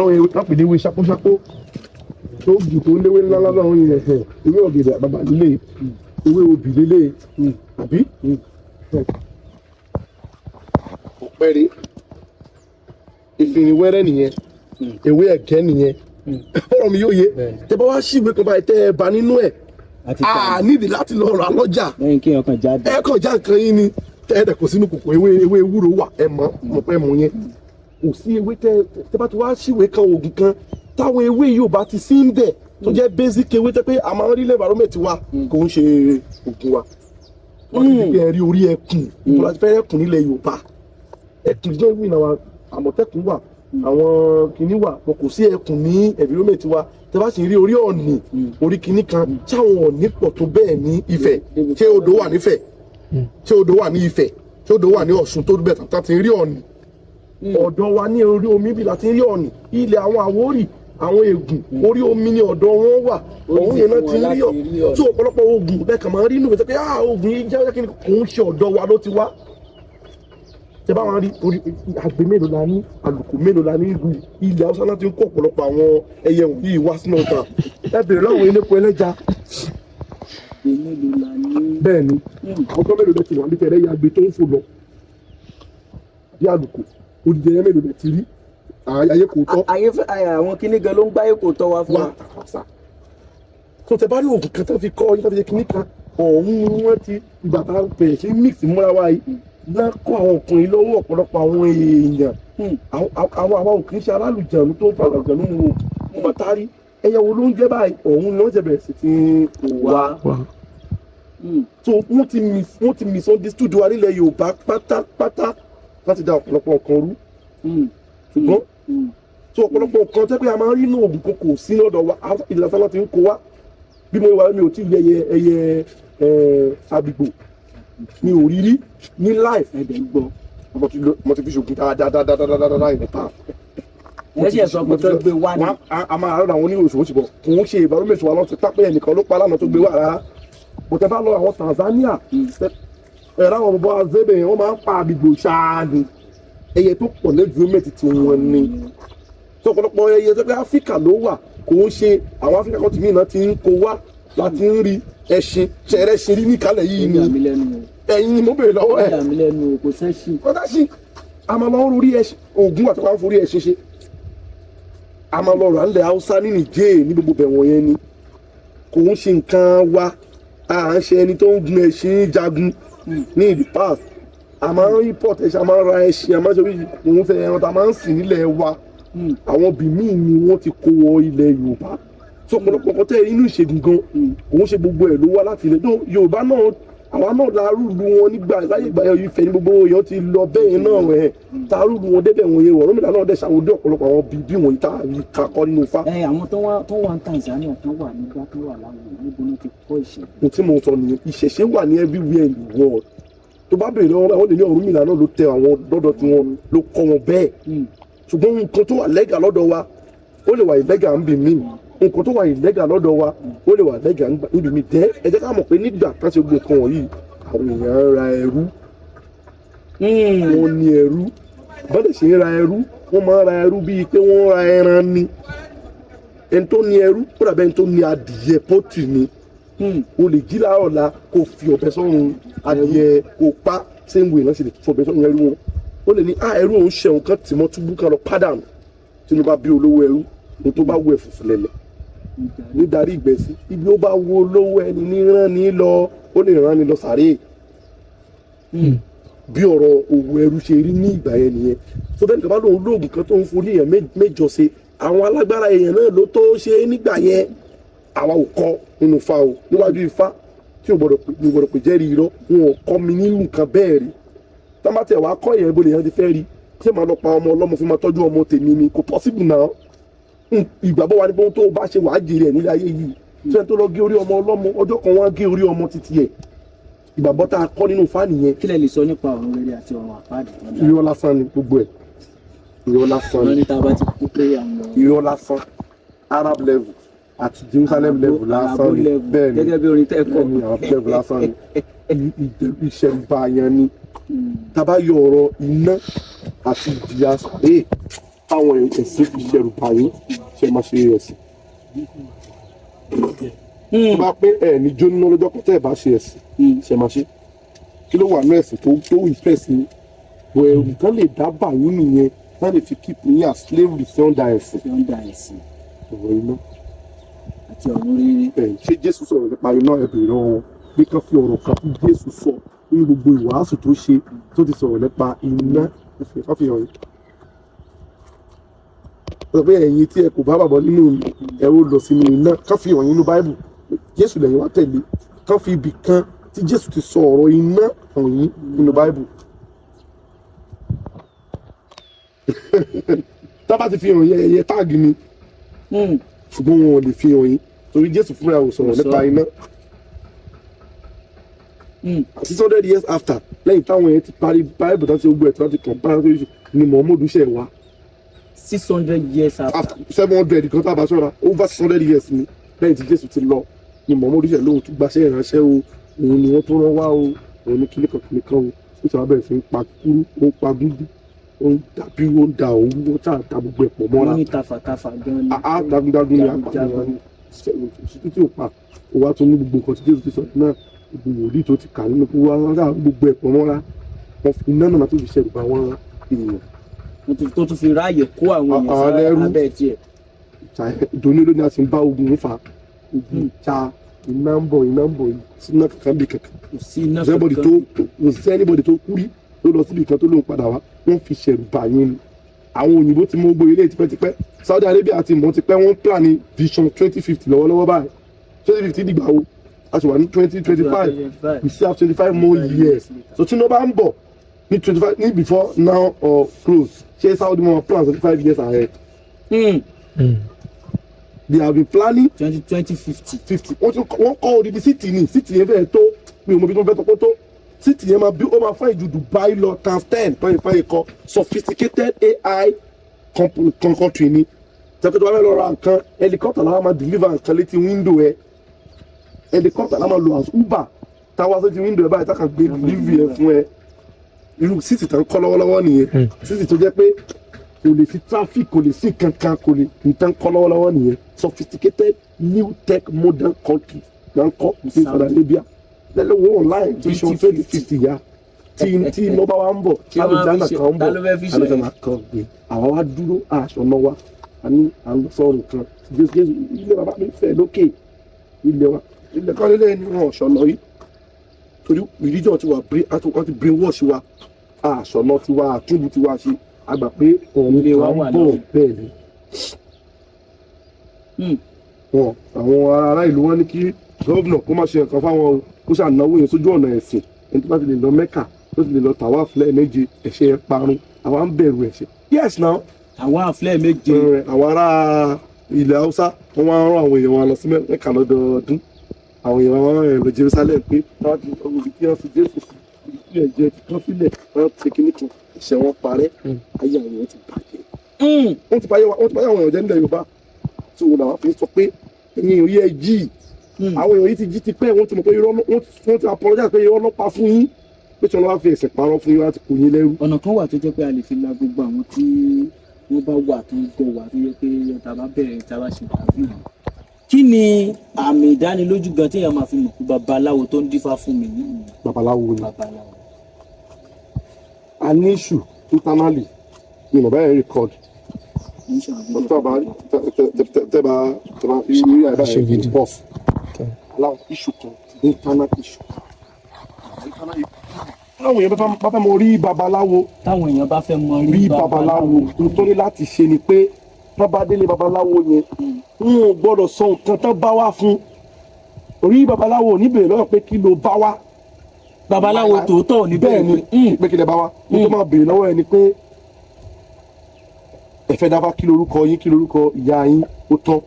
Aláwọ̀ ewé tápè ní ewé ṣápóṣápó tó gùn, tó léwé ńlá ńlá lọ́wọ́ yẹn. Ewé ọ̀gẹ̀dẹ̀ àbàbà lílé, ewé obì lélẹ̀, àbí ọ̀pẹ̀rẹ̀ ìfìrìn wẹ́rẹ́ nìyẹn, ewé ẹ̀gẹ́ nìyẹn. Ọ̀rọ̀ mi yóò yé. Tẹ bá wá sí ìwé kan báyìí, tẹ ẹ bá nínú ẹ̀, àti a nídìí láti lọ rà lọ́jà. Lẹ́yìn kí ọkàn jáde. Ẹ kàn já nǹkan yín ni, tẹ ẹ dẹ̀ kò sínú kòkò. Ewé ewúro wà, ẹ mọ̀ mọ̀ pé mọ̀ yẹn. Kò sí ewé tẹ bá ti wá síwèé kan, oògùn kan táwọn ewé yìí ò bá ti sí ń bẹ̀, tó jẹ́ basic ewé tẹ́ pé a máa ń rí environment wa, kò ń ṣe oògùn wa. Wọ́n ti di pé ẹ rí orí ẹkùn, ìbò láti fẹ́ ẹkùn nílẹ̀ Yorùbá? Ẹkùn náà wí náà, Àmọ̀tẹ́kùn wà, àwọn kìíní wà, wọn kò sí ẹkùn ní environment wa. Tẹ bá sì rí orí ọ̀nì, orí kìíní kan, táwọn ọ̀nì pọ̀ tó bẹ́ẹ̀ ní Ifẹ̀? Ṣé odò wà nífẹ̀? Ṣé odò wà ní Ifẹ̀? Ṣé odò wà ní Ọ̀ṣun tó bẹ̀ tán ti rí ọ̀nì? Ọ̀dọ̀ wa ní orí omi bí la ti rí ọ̀nì. Ilẹ̀ àwọn Àwórì, àwọn Ègùn, orí omi ní ọ̀dọ̀ wọn wà. Ọ̀hún yẹn náà ti ń rí ọ̀ tí ọ̀pọ̀lọpọ̀ oògùn bẹ́ẹ̀ kàn máa ń rí inú mi pé, ah, oògùn yìí jẹ́ kí ni, kò ń ṣe ọ̀dọ̀ wa ló ti wá. Tẹ bá wọn rí orí àgbẹ̀ mélòó la ní, àlùkò mélòó la ní ìlú? Ilẹ̀ Haúsá náà ti ń kó ọ̀pọ̀lọpọ̀ àwọn ẹyẹ wọ̀nyí wá sínú ọ̀tà. Ẹ bèrè láwọn elépo ẹlẹ́ja. Mélòó la ní? Bẹ́ẹ̀ ni. Ọjọ́ mélòó lẹ ti wà nípa ẹlẹ́yà àgbẹ̀ tó ń fò lọ bí àlùkò? Odidi ẹyẹ mélòó lẹ ti rí ayé kò tọ́? Ayé fẹ́ àwọn kíní gan ló ń gbáyé kò tọ́ wa fún wá wa. Tàkàṣà tó tẹ bá rí oògùn kan tó fi kọ́ yín, tó fi ṣe kinní kan ọ̀hún ni wọ́n ti ìgbà tá a bẹ̀rẹ̀ sí mix múra wa yìí lọ́kọ̀ àwọn ọkùnrin lọ́wọ́ ọ̀pọ̀lọpọ̀ àwọn èèyàn. Àwọn àwa ò kì í ṣe alálùjẹ̀nu tó ń fa àlùjẹ̀nu mu o. Wọ́n bá tarí ẹyẹ wo ló ń jẹ́ báyìí, ọ̀hún ni wọ́n ti bẹ̀rẹ̀ sí ti wá. So wọ́n ti misunderstood wa nílẹ̀ Yorùbá pátápátá láti da ọ̀pọ̀lọpọ̀ nǹkan rú. Ṣùgbọ́n so ọ̀pọ̀lọpọ̀ nǹkan tẹ́ pé a máa ń rí inú oògùn kan kò sí lọ́dọ̀ wa, ilẹ̀ lásán láti ń kó wá. Bí mo wà, mi ò tí ì rí ẹyẹ àgbègbò, mi ò rí rí ní life. Ẹ̀dẹ̀ ń gbọ́. Mo ti fi ṣògùn dáadáa in the past. Ẹ ṣe sọ pé tó gbé wá ní. Wọ́n a máa rọra àwọn oníròṣòwò, ṣùgbọ́n kò ń ṣe environment wa lọ́n ti pápẹ́ ẹnìkan ló pa lánàá tó gbé wá rárá. Bó tẹ bá lọ àwọn Tanzania, ẹ̀rọ àwọn bọ̀bọ̀ azebe yẹn, wọ́n máa ń pa àgbègbè ṣáá ni. Ẹyẹ tó pọ̀ lẹ́jọ́ tí wọ́n ní tó ọ̀pọ̀lọpọ̀ ẹyẹ tó pé Áfíríkà ló wà, kò ń ṣe àwọn Áfíríkà kan tìmí náà ti ń kó wá láti ń rí ẹṣin ṣẹrẹ ṣe rí níkàlẹ̀ yìí Ó ni. yà mí lẹ́nu o. Ẹ̀yin ni mo béèrè lọ́wọ́ Ó ẹ̀. yà mí lẹ́nu o, kò sẹ́ṣin. Kọ́tà sí a máa lọ ń rorí ẹṣin, oògùn àti wọn forí ẹṣin ṣe. A máa lọ rà nílẹ̀ Haúsá, ní Nìjẹ́, ní gbogbo bẹ̀wọ̀n yẹn ni. Kò ń ṣe nǹkan wa. À ń ṣe ẹni tó ń gun ẹṣin jagun ní in the past. A máa ń import ẹṣin, a máa ń ra ẹṣin, a máa ń ṣe oríṣi. Òun fẹ́ ẹran tá a máa ń sìn nílẹ̀ wa. Àwọn bìmíì ni wọ́n ti kó wọ ilẹ̀ Yorùbá tó ọ̀pọ̀lọpọ̀ nǹkan tẹ́ inú ìṣègùn gan. Kò ń ṣe gbogbo ẹ̀ ló wá láti ilẹ̀ tó Yorùbá náà. Àwa náà la rúlu wọn nígbà láyé ìgbà yẹn. Ifẹ̀ ní gbogbo èèyàn ti lọ bẹ́ẹ̀ náà ẹ̀ tá a rúlu wọn débẹ̀ wọn yẹn. Ọ̀rúnmìlà náà dẹ̀ ṣàwọ́dé ọ̀pọ̀lọpọ̀ àwọn bíbí wọ̀nyí tá a rí kakọ́ nínú Ifá. Ẹ àwọn tó wà ní Tanzania, tó wà nígbà tó wà láwọn níbo ló ti kọ́ ìṣègùn? Ohun tí mo sọ nìyẹn. Ìṣẹ̀ṣe wà ní everywhere in the world. Tó bá béèrè lọ́wọ́, wọ́n lè ní Ọ̀rúnmìlà náà ló tẹ àwọn lọ́dọ̀ tí wọ́n ló kọ́ wọn bẹ́ẹ̀. Ṣùgbọ́n nǹkan tó wà legal lọ́dọ̀ wa, ó lè wà illegal ń bì mí. Nǹkan tó wà illegal lọ́dọ̀ wa, ó lè wà legal níbi mi dẹ́. Ẹ jẹ́ ká mọ̀ pé nígbà tá ṣe gbogbo nǹkan wọ̀nyí, àwọn èèyàn ń ra ẹrú. Wọ́n ní ẹrú. Bọ́dẹ̀ ṣe ń ra ẹrú, wọ́n máa ń ra ẹrú bíi pé wọ́n ra ẹran ni. Ẹni tó ní ẹrú, ó dàbí ẹni tó ní adìyẹ pọ́tì ni. O lè jí láàárọ̀ la kó fi ọ̀bẹ sọ́run adìyẹ kó pa. Same way náà ṣe lè fọ̀bẹ sọ́run ẹrú wọn. Ó lè ní ah, ẹrú òun ṣẹ̀wọ̀n kan tì mọ́ túbú kan lọ pádànù. Tí bá bí olówó ẹrú, ohun tó bá wù ẹ̀fùfù lẹ̀lẹ̀ ní darí ìgbẹ́ sí ibi ó bá wo olówó ẹni ní rán ní lọ, ó lè rán ni lọ sàréè. Bí ọ̀rọ̀ òwò ẹrú ṣe rí ní ìgbà yẹn nìyẹn. Tó bẹ́ẹ̀ nìkan bá lóun lóògùn kan tó ń forí èèyàn mẹ́jọ ṣe, àwọn alágbára èèyàn náà ló tó ṣe é nígbà yẹn. Àwa ò kọ́ nínú Ifá o. Níwájú Ifá tí ò gbọ́dọ̀ pè jẹ́rìí irọ́, wọn ò kọ́ mi nínú nǹkan bẹ́ẹ̀ rí. Tá bá tẹ̀ wá kọ́ yẹn, bó lè yẹn ti fẹ́ rí? Ṣé màá lọ pa ọmọ ọlọ́mọ fún máa tọ́jú ọmọ tèmi ni? Kò possible náà. Ìgbàgbọ́ wa ni pé ohun tó o bá ṣe, wàá jèrè ẹ̀ nílé ayé yìí. Tí wọ́n tó lọ gé orí ọmọ ọlọ́mọ, ọjọ́ kan wọ́n á gé orí ọmọ títí ẹ̀. Ìgbàgbọ́ tá a kọ́ nínú Ifá nìyẹn. Kí lẹ lè sọ nípa ọ̀run rere àti ọ̀run àpáàdì tó ń dá? Irọ́ lásán ni gbogbo ẹ̀, irọ́ lásán Wọ́n ni. ní tá a bá ti kú pé àwọn Irọ́ lásán. Arab level àti Jerusalem level lásán Arabo ni. level. Bẹ́ẹ̀ ni. Gẹ́gẹ́ bí orin tẹ́ kọ. Bẹ́ẹ̀ ni, Arab level lásán ni. Ìṣẹ̀rùbàyàn ni. Tá a bá yọ ọ̀rọ̀ iná àti ìjìyà sàréè. Táwọn ẹ̀sìn fi ṣẹ̀rù bà yín, ṣe máa ṣe ẹ̀sìn? Tó bá pé ẹ̀ ní jóná lọ́jọ́ kan tẹ́ ẹ̀ bá ṣe ẹ̀sìn, ṣe máa ṣe? Kí ló wà ní ẹ̀sìn tó impress yín? Bọ̀ ẹ̀rù kan lè dá bà yín nìyẹn, wọ́n lè fi keep yín as slavery sí under ẹ̀sìn. Tí ó ń da ẹ̀sìn. Ọ̀rọ̀ iná Àti ọ̀run rere. Ẹ̀ ṣé Jésù sọ̀rọ̀ nípa iná? Ẹ bèrè lọ́wọ́ wọn bí kan fi ọ̀rọ̀ kan tí Jésù sọ ní gbogbo ìwàásù tó ṣe tó ti sọ̀rọ̀ nípa iná ká fi hàn yín. Ó sọ pé ẹ̀yin tí ẹ kò bá bàbọ̀ nínú mi, ẹ ó lọ sínú iná. Ká fi hàn yín nínú Báíbù. Jésù lẹ́yìn wá tẹ̀lé, ká fi ibì kan tí Jésù ti sọ ọ̀rọ̀ iná hàn yín nínú Báíbù. Tá bá ti fi hàn yín, ẹ̀yẹ tag mi. Ṣùgbọ́n wọn ò lè fi hàn yín torí Jésù fúnra ò sọ̀rọ̀ Kò sọ. nípa iná. 600 years after, lẹ́yìn táwọn yẹn ti parí Báíbù tó ti gbogbo ẹ̀ tó ti kàn bára tó ṣe ni Muhammadu ṣe wá. 600 years after. After 700 kan tá a bá ṣọ́ra, over 600 years ni lẹ́yìn tí Jésù ti lọ ni Muhammadu ṣe lóhun tó gbaṣẹ́ ìránṣẹ́ o, òun ni wọ́n tó rán wá o, òun ní kíníkan kíníkan o. Ó sì wá bẹ̀rẹ̀ sí ń pa kúrú, ó ń pa gúngún, ó ń dàbí ó ń da òwú, ó tà da gbogbo ẹ̀ pọ̀ mọ́ra. Wọ́n ní tafàtafà gan ni. Àá, jagunjagun ni, apànìyàn ni, ṣètò tí ò pa. Ó wá tún ní gbogbo nǹkan tí Jésù ti sọ náà, gbogbo wòlíì tó ti kà nínú kó wá rà gbogbo ẹ̀ pọ̀ mọ́ra. Wọ́n fi iná náà tó fi ṣẹ̀rù bá wọn èèyàn. Tó tún fi ráàyè kó àwọn èèyàn Àwọn sára ẹrú. abẹ́ tiẹ̀. Ìdóní ló ní a sì ń bá ogun fa ogun ja. Iná ń bọ̀, iná ń bọ̀, síná kankan bí kankan. Kò sí iná Kò sí anybody kankan. Kò sí anybody tó kú rí tó lọ síbi kan tó lóun padà wá. Wọ́n fi ṣẹ̀rù bà yín ni. Àwọn òyìnbó ti mú gbogbo ilé tipẹ́tipẹ́. Saudi Arabia ti mọ̀ tipẹ́. Wọ́n plan ní vision 2050 lọ́wọ́lọ́wọ́ báyìí. 2050 dìgbà wo? A sì wà ní 2025. We still have 25 more years. So tí iná bá ń bọ̀ ní 25 ní before now or close, ṣé Saudi mọ̀ plan 25 years ahead? They have been planning 2050. 50. Wọ́n ti wọ́n kọ́ odidi city ní city yẹn fẹ́ẹ́ tó, mi ò mọ ibi tó fẹ́ tó tó city yẹn máa bí. Ó máa fine ju Dubai lọ times 10. Tó yẹn fine kọ sophisticated AI country ni tẹ́tẹ́. Tó bá fẹ́ lọ ra nǹkan, helicopter làwọn máa deliver nǹkan létí window ẹ. Helicopter làwọn máa lo as Uber táwa sétí window ẹ báyìí, táka gbé delivery ẹ fún ẹ. Irú city tó ń kọ́ lọ́wọ́lọ́wọ́ nìyẹn. City tó jẹ́ pé kò lè sí traffic, kò lè sí kankan, kò lè nǹkan kọ́ lọ́wọ́lọ́wọ́ nìyẹn. Sophisticated new tech modern country náà ń kọ́ ní Saudi Arabia lẹ́lẹ́wọ́ online vision 2050 ya. Tí iná bá wa ń bọ̀, Kí wọ́n á alùjáná fi ṣe- kan ń ta bọ̀, ló fẹ́ fi ṣe? Alùjáná kan gbé. Àwa wá dúró aṣọ náà wá a ní à ń lọ sọ́run kan. Jésù, Jésù, ilé bàbá mi fẹ́ lókè ilé wa, ilé kan lélẹ̀ ni wọn ọ̀ṣọ́ lọ yìí torí religion ti wà brain, wọ́n ti brain wash wa. Aṣọ náà ti wá àtúndù ti wá ṣe a gbà pé òun Ilé wa kan wà ń bọ̀ lọ́hùn. Bẹ́ẹ̀ ni. Wọn àwọn ará ìlú wọn ní kí gómìnà kó má ṣe nǹkan fáwọn o, kó ṣànáwó yẹn sójú ọ̀nà ẹ̀sìn. Ẹni tó bá ti lè lọ Mẹ́kà, tó ti lè lọ tàwa lẹ́ẹ̀méje, ẹ̀ṣẹ̀ ẹ̀ parun. Àwa ń bẹ̀rù ẹ̀ṣẹ̀, yes now. Àwọn àfilẹ̀ méje. Ẹ, àwọn ará ilẹ̀ Haúsá wọ́n wá ń rán àwọn èèyàn wọn lọ sí Mẹ́kà lọ́dọọdún. Àwọn èèyàn wọn rán lọ Jerusalem pé táwọn ti ọgbọ̀n ibi tí wọ́n fi Jésù sí, ibi tí ẹ̀jẹ̀ ti kán sílẹ̀, wọ́n ti kíní kan, ẹ̀ṣẹ̀ wọn parẹ́. Ayé àwọn èèyàn ti bàjẹ́. Wọ́n ti báyé wọ́n ti báyé àwọn èèyàn jẹ́ nílẹ̀ Yorùbá tí òun làwọn fi ń sọ pé ẹ̀yin èèyàn yìí, ẹ jí. Àwọn èèyàn yìí ti jí ti pẹ́. Wọ́n ti mọ̀ pé irọ́ wọ́n ti apologize pé irọ́ ló pa fún yín, pé tí wọ́n wá fi ẹ̀sìn parọ́ fún yín láti kó yín lẹ́rú. Ọ̀nà kan wà tó jẹ́ pé a lè fi la gbogbo àwọn tí wọ́n bá wà tó ń gbọ́ wà tó yẹ pé tá a bá bẹ̀rẹ̀, tá a bá ṣe tàbí wọn. Kí ni àmì ìdánilójú gan téèyàn máa fi mọ̀ pé babaláwo tó ń dífá fún mi yìí? Babaláwo ni. Babaláwo. A ní issue internally ní bàbá yẹn record. Ń ṣe àwọn Tẹ́ bá tẹ́ bá tẹ́ bá irú yàrá Ṣe yẹn video. Pause aláwọ̀ issue kan, internal issue. Táwọn èèyàn bá fẹ́ mọ rí babaláwo, Táwọn èèyàn bá fẹ́ mọ rí babaláwo, nítorí láti ṣe ni pé tán bá délé babaláwo yẹn, wọn ò gbọ́dọ̀ sọ nǹkan tán bá wá fún. Rí babaláwo ò ní bèrè lọ́wọ́ pé kí ló bá wá. Babaláwo tòótọ́ ò ní Bẹ́ẹ̀ bẹ̀rẹ̀ ni, pé kí lẹ bá wá ní tó máa bèrè lọ́wọ́ ẹ ni pé ẹ fẹ́ dáfá, kí lorúkọ yín, kí lorúkọ ìyá yín, ó tán.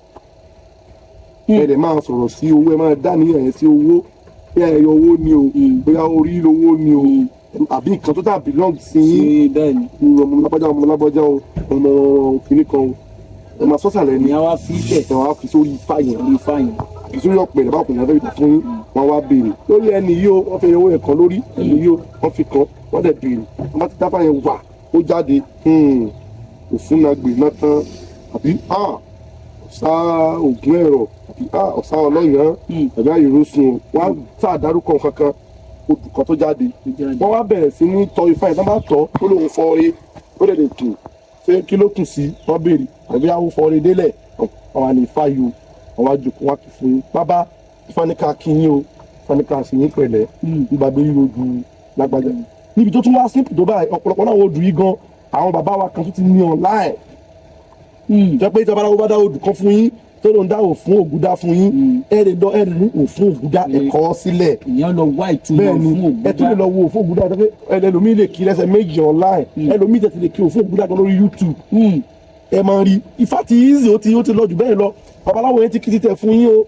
Ẹ dẹ̀ máa sọ̀rọ̀ sí owó, ẹ máa dá níyàn yẹn sí owó, bóyá ẹyọ owó ni o, bóyá orí lowó ni o, àbí nǹkan tó dà belong sí yín. Sí, bẹ́ẹ̀ ni. Ọmọ lágbájá, ọmọ lágbájá o, ọmọ kìnnì kan o, ẹ máa sọ́sàlẹ̀ ni. Ìyẹn wá fi bẹ̀. Ẹ wá fi sórí ifá yẹn. Orí ifá yẹn. Àbí sórí ọ̀pẹ̀lẹ̀ bá ọkùnrin abẹ́rẹ́ fún yín. Wọ́n wá béèrè lórí ẹni yìí o, wọ́n fi owó yẹn kan lórí ẹni yìí o, wọ́n fi kan, wọ́n dẹ̀ béèrè. Wọ́n bá ti dáfà yẹn wà, ó jáde. Òfúnnagbè náà tán, àbí ọ̀sá ògùn ẹ̀rọ, àbí ọ̀sá ọlọ́yàn, àbí àyèrò-sùn. Wọ́n á sá dárúkọ kankan, odù kan tó jáde. Wọ́n wá bẹ̀rẹ̀ sí ní tọ́ ifá yìí. Tán bá tọ́, ó lóun fọ́ọ́rẹ́, ó lè tù ṣé kí ló kù sí. Wọ́n béèrè àbí àwọn fọ́ọ́rẹ́ délẹ̀, àwọn àní ifá yìí o. Àwọn àjòkó wọn kì í fún yín, bàbá, ifá ní ká kí yín o, ifá ní ká sì yín pẹ̀lẹ́ nígbà gbé yín ojú lágbájá níbi tó tún wá sípò tó báyìí. Ọ̀pọ̀lọpọ̀ náà wọ́n odù yìí gan, àwọn bàbá wa kan tó ti ní online, jẹ́ pé ìjọba aláwọ̀ bá dá odù kan fún yín, tó ló ń dá òfún ògúdá fún yín, ẹ lè lọ, ẹ lè ní òfún ògúdá, ẹ̀kọ́ sílẹ̀. Ìyẹn lọ wá ìtumọ̀ Bẹ́ẹ̀ ni. fún ògúdá. Ẹ tún lè lọ wo òfún ògúdá, tó pé ẹlòmíì lè kí lẹ́sẹ̀ méjì online, ẹlòmíì tẹ̀sí lè kí òfún ògúdá gan lórí YouTube. Ẹ máa rí ifá ti easy, ó ti lọ jù bẹ́ẹ̀ lọ. Babaláwo yẹn ti kí títẹ̀ fún yín o,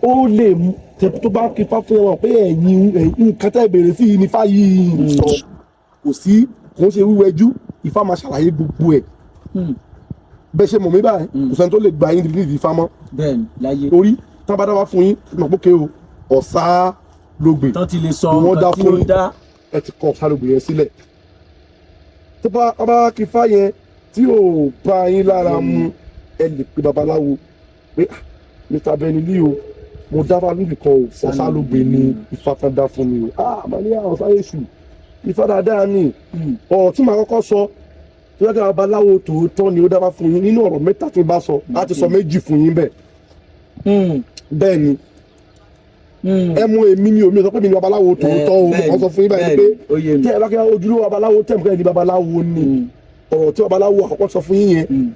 ó lè mú tẹ tó bá kí ifá fún wọn pé ẹ̀yin nǹkan tẹ́ bèrè sí yìí ní ifá yìí sọ. Kò sí, kò ń ṣe wíwẹ́jú, ifá máa ṣàlàyé gbogbo ẹ̀. Bẹ́ẹ̀ ṣe mọ̀ mí báyìí, kò sẹ́ni tó lè gba yín nídìí ifá mọ́. Bẹ́ẹ̀ ni láyé. Torí tán bá dá wá fún yín, mọ̀ pé o ọ̀sá ló gbè Tán ti lè sọ ni wọ́n dá nǹkan tí fún ó yín. dá. Ẹ ti kọ ọ̀sá ló gbè yẹn sílẹ̀. Tó bá kí ifá yẹn tí ò bá yín lára mu, ẹ lè pe babaláwo pé, "Ah, Mr. Benili o, mo dábàá níbì kan o, ọ̀sá ló gbè ní ifá tán dá fún mi o." Ah, màá ní ọ̀sá èṣù, ifá dáadáa ni. Ọ̀rọ̀ tí màá kọ́kọ́ sọ tó yẹ kí babaláwo tòótọ́ ni ó dábàá fún yín, nínú ọ̀rọ̀ mẹ́ta tí mo bá sọ, á ti sọ méjì fún yín bẹ́ẹ̀. Bẹ́ẹ̀ ni. Ẹ mú èmi ni omi sọ pé mi ni babaláwo tòótọ́ o. Wọ́n sọ fún yín báyìí pé Ó yé mi. tí ẹ bá kí ojúlówó babaláwo tẹ̀ mọ́, ẹ ní babaláwo ni. Ọ̀rọ̀ tí babaláwo àkọ́kọ́ sọ fún yín yẹn,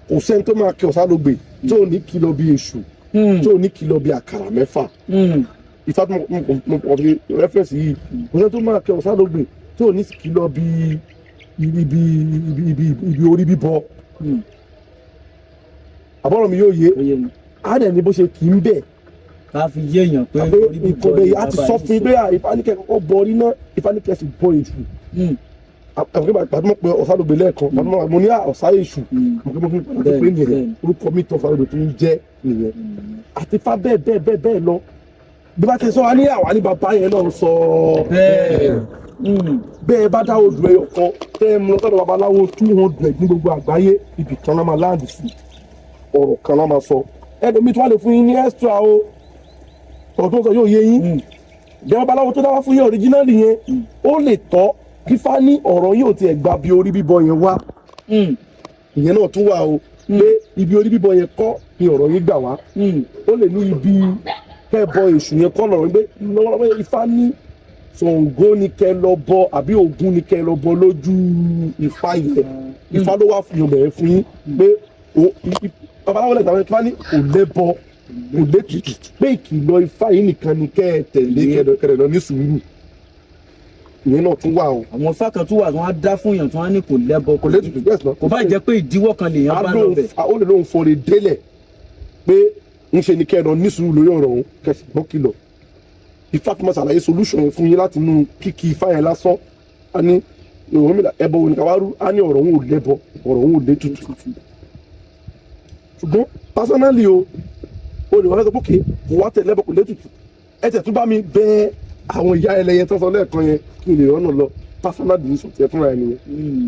kò sẹ́ni tó máa kí ọ̀sá ló gbè tí ò ní kí lọ bí èṣù, tí ò ní kí lọ bí àkàrà mẹ́fà. Ìfá tó mo kọ̀ fi reference yìí, kò sẹ́ni tó máa kí ọ̀sá ló gbè tí ò ní kí lọ bí ibi orí bíbọ. Àbọ̀rọ̀ mi yóò yé. Ó yé mi. Á dẹ̀ ní bó ṣe kì í bẹ̀. Ká fi yé èèyàn pé Àbí orí bíbọ nǹkan bẹ́ẹ̀ ni á ti bàbá sọ yìí fún yín pé Ifá ní kẹ́ kọ́kọ́ bọ orí náà, Ifá ní kẹ́ sì bọ èṣù. Àwọn ìgbà tí mo pe ọ̀sálògbè lẹ́ẹ̀kan, mo ní ọ̀sá èṣù. Mo kí mo fi padà tó pé nìyẹn. Orúkọ mi tó ọ̀sálògbè tó ń jẹ́ nìyẹn, àti ifá bẹ́ẹ̀ bẹ́ẹ̀ bẹ́ẹ̀ bẹ́ẹ̀ lọ. Bí bá ti sọ wá ní àwa ní bàbá yẹn náà sọ bẹ́ẹ̀. Bá dá odù ẹyọ kan tẹ́ ẹ mú lọ sọ́dọ̀ babaláwo 200 ní gbogbo àgbáyé, ibì kan náà máa láàdì sí, ọ̀rọ̀ kan náà máa sọ. Ẹlòmíì tó wà lè fún yín ní extra o, ọ̀rọ̀ tó ń sọ yóò yé yín. Bẹ́ẹ̀ babaláwo tó dá wá fún yín original yẹn, ó lè tọ́ kí fá ní ọ̀rọ̀ yóò tiẹ̀ gba bí orí bíbọ yẹn wá. Ìyẹn náà tún wà o, pé ibi orí bíbọ yẹn kọ́ ni ọ̀rọ̀ yín gbà wá. Ó lè ní ibi kẹ́ bọ èṣù yẹn kọ́ lọ̀rọ̀ yín gbé lọ́wọ́lọ́wọ́. Ifá ní Ṣàngó ni kẹ́ lọ bọ àbí Ògún ni kẹ́ lọ bọ lójú ifá yẹn. Ifá ló wá fi hàn bẹ̀rẹ̀ fún yín pé babaláwo lẹ́tà wọn, ifá ní kò lẹ́bọ, kò létùtù, pé ìkìlọ̀ ifá yìí nìkan ni kẹ́ ẹ tẹ̀lé, kẹ́ ẹ lọ ní sùúrù. Ìyẹn náà tún wà o. Àwọn ifá kan tún wà tí wọ́n á dá fún yàn tí wọ́n á ní kò lẹ́bọ, Kò létùtù, yes lọ. Kò bá jẹ́ pé ìdíwọ́ kan lèèyàn bá lọ bẹ̀. Ó lè lóun fọre délẹ̀ pé ń ṣe ni kẹ́ ẹ lọ ní sùúrù lórí ọ̀rọ̀ òun, kẹ́ ẹ sì gbọ́ kìlọ̀ ifá tó máa ṣàlàyé solution yẹn fún yín láti inú kíkí ifá yẹn lásán. Á ní Ọ̀rúnmìlà, ẹbọ òun kàwárú, á ní ọ̀rọ̀ òun ò lẹ́bọ, ọ̀rọ̀ òun ò létùtù. Ṣùgbọ́n personally o, o lè wọ́n fẹ́ sọ pé òkè kò wá tẹ̀ lẹ́bọ, kò létùtù, ẹ tẹ̀ tún bá mi bẹ àwọn ìyá ẹlẹ́yẹ tó sọ lẹ́ẹ̀kan yẹn kí n lè rọ́nà lọ. Personal decision tiẹ̀ fúnra ẹ nìyẹn.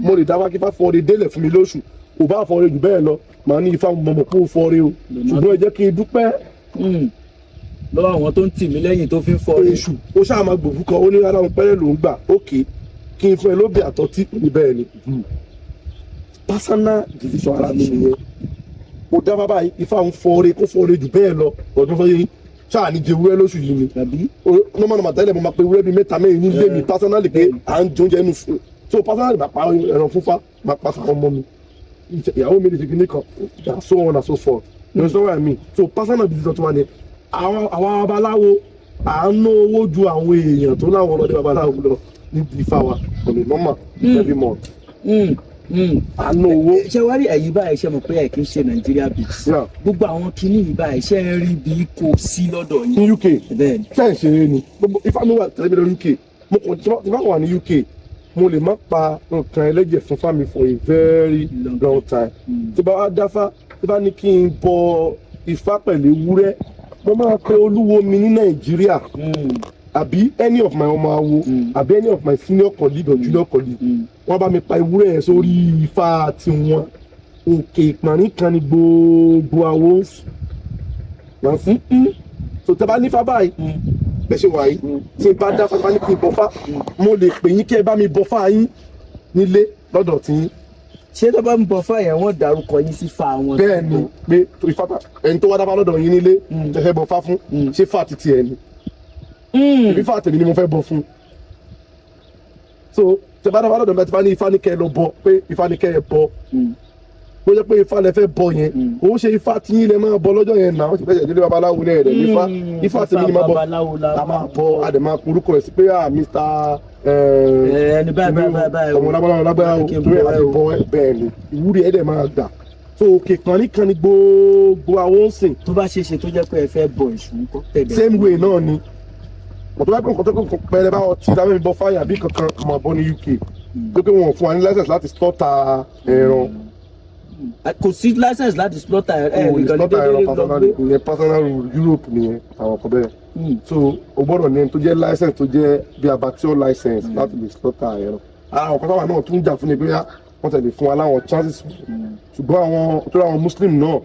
Mo lè dá wá kí ifá fọre délẹ̀ fún mi lóṣù, kò bá fọre jù bẹ́ẹ̀ lọ, màá ní ifá mọ̀mọ́ kó fọre o, ṣùgbọ́n ẹ jẹ́ kí n dúpẹ́ Lọ́wọ́ àwọn tó ń tì mí lẹ́yìn tó fi ń fọ́. Èṣù ó ṣáà máa gbòbú kan, ó ní rárá, òun pẹ́rẹ́ lòún gbà, ókè kí n fún ẹ lóbì àtọ́tí, ó ní bẹ́ẹ̀ ni. Personal decision ara mi nìyẹn. Mo dá bàbá yìí, ifá ń fọre, kó fọre jù bẹ́ẹ̀ lọ, ọdún fọ́ yín ṣáà ní jẹ ewúrẹ́ lóṣù yìí ni. Tàbí Normal normal tẹ́lẹ̀, mo máa pe ewúrẹ́ bíi mẹ́ta mẹ́rin nílé mi personally, pé à ń jẹ oúnjẹ inú fún, so personally máa pa ẹran fúnfá, máa pa fún ọmọ mi, ìyàwó mi lè ṣe kíní kan, so on and so forth, you understand what I mean? So personal decision tó wà ní àwọn babaláwo, à ń ná owó ju àwọn èèyàn tó láwọn ọlọ́dẹ babaláwo lọ níbi ifá wa on a normal every month. À ń ná owó. Ṣé wá rí ẹ̀yin báyìí, ṣe mọ̀ pé ẹ̀ kì í ṣe Nàìjíríà base? Gbogbo àwọn kinní yìí báyìí, ṣe ń rí bí kò sí lọ́dọ̀ yín? Ní UK? Bẹ́ẹ̀ ni. Ṣe ń ṣeré ni? Gbogbo ifá mi wà tẹ̀lé mi lọ UK. Mo kàn tí bá wà ní UK, mo lè má pa nǹkan ẹlẹ́jẹ̀ fún fámi for a very long time. Tí bá wá dáfá, tí bá ní kí n bọ ifá pẹ̀lú ewúrẹ́, mo máa pe olúwo mi ní Nàìjíríà àbí any of my ọmọ awo àbí any of my senior colleague or junior colleague. Wọ́n bá mi pa ewúrẹ́ yẹn sórí ifá tiwọn. Òkè ìpọ̀nrín kan ni gbogbo awo ń sùn wọ́n fún. So tẹ́ bá nífá báyìí, bẹ́ẹ̀ ṣe wà yìí, tí n bá dá fá, tí n bá ní kí n bọ́fá, mo lè pè yín kí ẹ bá mi bọ́fá yín nílé lọ́dọ̀ tí yín. Ṣé tó bá ń bọ fáyà, wọ́n dárúkọ yín sí fa wọn? Bẹ́ẹ̀ ni, pé ifá ẹni tó wá dáfá lọ́dọ̀ yín nílé tẹ́ fẹ́ bọ́fá fún, ṣé fà títí ẹ ni? Ìbí fà tèmi ni mo fẹ́ bọ fún. So tẹ́ bá dáfá lọ́dọ̀ mi, tí bá ní ifá ní kẹ́ ẹ lọ bọ, pé ifá ní kẹ́ ẹ bọ, bó jẹ́ pé ifá lẹ fẹ́ bọ yẹn, kò ń ṣe ifá tí yín lẹ máa bọ lọ́jọ́ yẹn náà. Wọ́n ti fẹ́ délé babaláwo náà rẹ̀ nífá. Ifá tèmi ni máa bọ. Babaláwo la La máa bọ, a dẹ̀ máa porúkọ ẹ̀ sí pé, ah, Mr. Ẹni báyìí báyìí báyìí báyìí. Ọmọ lágbára lágbára o, Kí n torí bọ ẹ̀ ẹ àti o. bọ ẹ. Bẹ́ẹ̀ ni, ìwúrí ẹ̀ dẹ̀ máa gbà. So òkè kan ní ní gbogbo àwọn ń sìn. Tó bá ṣe é ṣe tó jẹ́ pé ẹ fẹ́ bọ èṣù ńkọ́ tẹ̀lé? Same way náà ni. Ọ̀tọ̀ bá pẹ́ nǹkan tó kọ́ pẹ́rẹ́ bá ọtí lábẹ́ mi bọ fáyà bí kankan mọ̀ bọ́ ní UK, pé pé wọn ò fún wa ní license láti slaughter ẹran. Kò sí license láti slaughter ẹ? O lè Nìkan ní slaughter ẹran déédéé lọ personally. gbé. Ìyẹn personal rule Europe nìyẹn, àwọn kan bẹ́ẹ̀. So o gbọ́dọ̀ ní ẹni tó jẹ́ license, tó jẹ́ bí abattoir license láti lè slaughter ẹran. Ara àwọn kan táwa náà tún jà fún ni bóyá wọ́n tẹ̀lé fún wa láwọn chances, ṣùgbọ́n àwọn tó láwọn Muslim náà,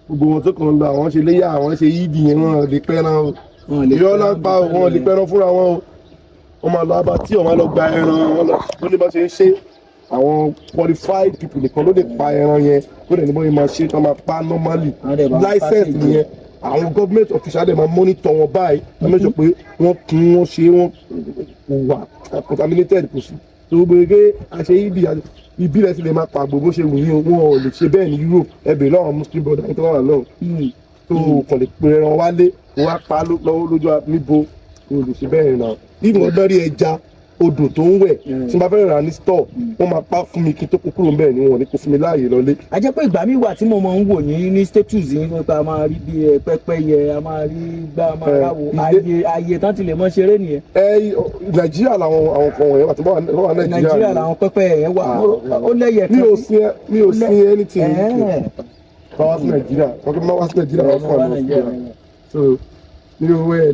gbogbo wọn tó kàn lọ, àwọn ṣe léyà, àwọn ṣe yídì yẹn, wọn lè pẹ́ran o. Wọn lè Irọ́ pẹ́ran. lápá o, wọn lè pẹ́ran fúnra wọn o. Wọ́n máa lọ abattoir, wọ́n máa lọ gba ẹran wọn lọ. Ó ní bá ṣe ń ṣe, àwọn qualified people nìkan ló lè pa ẹran yẹn, tó lè ní bóyá máa ṣe, tó máa pa normally. Wọ́n dẹ̀ bá wọn License package. nìyẹn. Àwọn government official dẹ̀ máa monitor wọn báyìí, wọ́n make sure pé wọ́n kún, wọ́n ṣe, wọ́n kò wà contaminated, kò sí. Tó gbogbo ege àṣẹ ibi ibi rẹ̀ sì lè máa pa gbogbo ṣe wù yín o. Wọn ò lè ṣe bẹ́ẹ̀ ní Europe. Ẹ bèèrè lọ́wọ́ Muslim brother yín tó wà lọ́wọ́ tó kàn lè pe ẹran wálé, kó wá pa lọ́wọ́ lójú níbo. Kò lè ṣe bẹ́ẹ̀ náà. Even ordinary ẹja odò tó ń wẹ̀, tí n bá fẹ́ rà ní store, wọ́n máa pa fún mi kí n tó kó kúrò ńbẹ̀ ni. Wọn ò ní kó fún mi láàyè lọlé. A jẹ́ pé ìgbà míì wà tí mo máa ń wò ní status yín nípa a máa rí bí ẹ pẹ́pẹ́yẹ, a máa rí gbá, a máa ráwo. Ààyè tán ti lè mọ ṣeré nìyẹn. Ẹ Nàìjíríà làwọn àwọn kan wọ̀nyẹn wà tí wọ́n wà Nàìjíríà. Nàìjíríà làwọn pẹ́pẹ́yẹ yẹn wà. Ó lẹ́yẹ Mi kan ò sin mi ò sin anything ní UK. Bá wá sí Nàìjíríà, wọ́n kí n bá wá sí Nàìjíríà, wọ́n fún àwọn Nàìjíríà. fún so nínú owó ẹ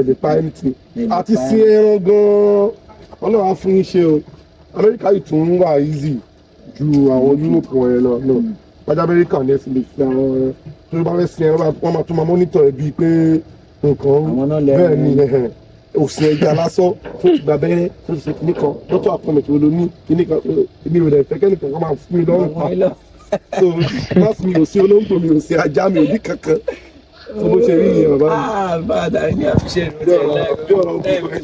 lè pa anything. Ẹ lè Àti pa. sin ẹran gan-an, Ọlọ́run á fún yín ṣe o. Amẹ́ríkà yìí tún wà easy ju àwọn Europe wọ̀nyẹn lọ. No wájú Amẹ́ríkà ní ẹsìn lè fi àwọn ẹran tó bá fẹ́ sin ẹran, wọ́n máa tún máa monitor ẹ bíi pé nǹkan. Àwọn náà lẹ́ran. Bẹ́ẹ̀ ni, ẹ̀hẹ̀n. Òsìn ẹja lásán tó ti gba abẹ́rẹ́, tó ti ṣe kíní kan, dọ́tọ̀ appointment wo ló ní kíní kan. Èmi ò dẹ̀ fẹ́ kẹ́nìkan kan máa fún mi lọ́rùn pa. So má fún mi. Ò sí olóńgbò, mi ò sí ajá, mi ò ní kankan. So bó ṣe rí ìyẹn, bàbá mi. Ah, bá a dà ní àfiṣe Bí ọ̀rọ̀ bí ọ̀rọ̀.